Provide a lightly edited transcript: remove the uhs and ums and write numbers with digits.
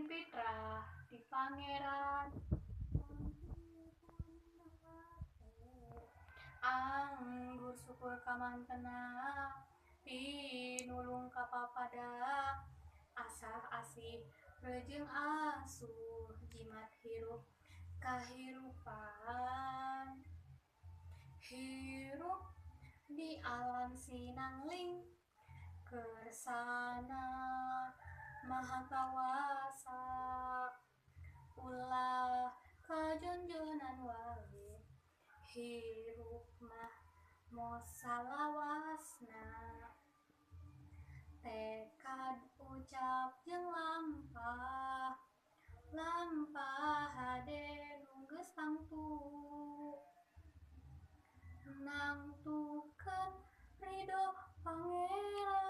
Fitrah di Pangeran. Anggur syukur kamantena pinulung ka papada asah asih rejeng asuh jimat hirup kahirupan hirup di alam sinangling kersana maha kawasa ulah kajonjonan wae hirup mah mosalawasna tekad ucap jeung lampah lampah hade nu geus tangtu nangtukeun ridho Pangeran.